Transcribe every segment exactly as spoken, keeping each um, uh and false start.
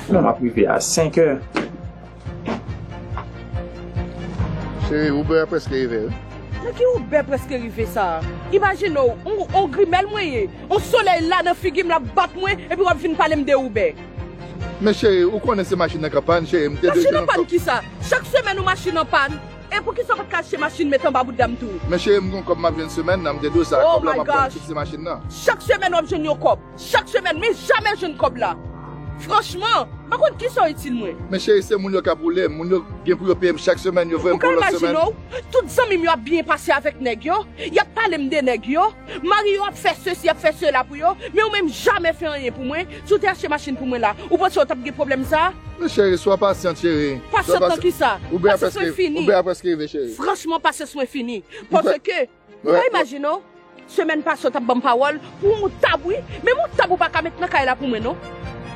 Non, m ap rive a senk è. Cheri, Uber a prèske rive, wi. Nan ki Uber prèske rive sa a? Imajine w, on, on grimèl mwen ye, on solèy la nan figi m l ap bat mwen, epi w ap vin pale m de Uber. Men cheri, ou konnen se machin nan k an pàn, cheri, m te dwe Machin jwenn an yon pàn kòb. Kisa? Chak semèn ou machin an pàn. E pou kisa w pa t ka achte machin met anba bout dam tou? Men cheri, m gon kòb m ap jwenn semèn nan, m te dwe sa, Oh kòb la my m ap pran gosh. fikse machin nan. Chak semèn w ap jwenn yon kòb. Chak semèn, men jamè jwenn kòb la. Franchman, m pa konn kisa w itil mwen. Men cheri, se moun yo k ap woule m, moun yo gen pou yo peye m chak semèn, yo voye Ou m ka pou lòt imajine semèn. W, tout zanmi m yo ap byen pase avèk nèg yo, y ap pale m de nèg yo, mari yo ap fè sesi, y ap fè sela pou yo, men ou menm jamè fè anyen pou mwen. Si w te achte machin pou mwen la, ou panse w t ap gen pwoblèm sa a? Men cheri, swa pasyant, cheri. Pasyant nan kisa? Uber a Pasyans mwen prèske, fini. Uber a prèske rive, cheri. Franchman, pasyans mwen fini. Paske, ou Wè, ka imajine w, semèn pase w t ap ban m pawòl pou yon tab, wi. Men yon tab ou pa ka met nan kay la pou mwen, non.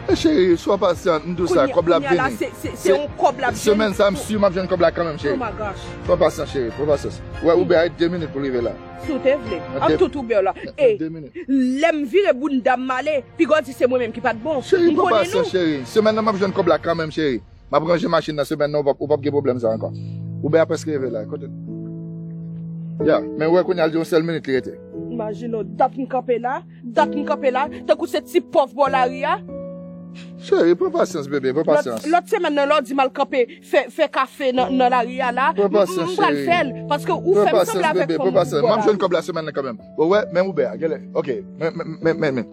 Men cheri, swa pasyant, m di w sa, Kounye- kòb la ap kounye a la, vini. se- se- se yon kòb la ap vini. Semèn sa, m si m ap jwenn kòb la kanmenm, Oh cheri. My gosh. Pran pasyans, cheri, pran pasyans. Wè, Uber a de minit pou l rive la. Si w te vle. Nan Ap de- tout Uber la. nan E, de minit. Lè m vire bounda m ale, piga w di se mwen menm ki pa t bon. Cheri, M pran konnen pasyans, nou. Cheri. Semèn nan, m ap jwenn kòb la kanmenm, cheri. M ap ranje machin nan semèn nan, ou p ap, ou p ap gen pwoblèm sa ankò. Uber a prèske rive la, kote? Ya, men wè kounye a l di yon sèl minit li rete. Imajine w, dat m kanpe la, dat m kanpe la, tankou se ti pòv bò lari a. Cheri, pran pasyans, bebe, pran Lòt pasyans. lòt semèn nan, lè w di m al kanpe, fè, fè kafe nan, nan lari a la, m Pran pasyans, m pral cheri. fè l, paske ou Pran fè m sanble pasyans, avèk bebe, fanm pran pasyans. bò M ap jwenn lari. Kòb la semèn nan kanmenm. Bon, wè, men Uber a, genlè. Ok, men, men, men, men, men.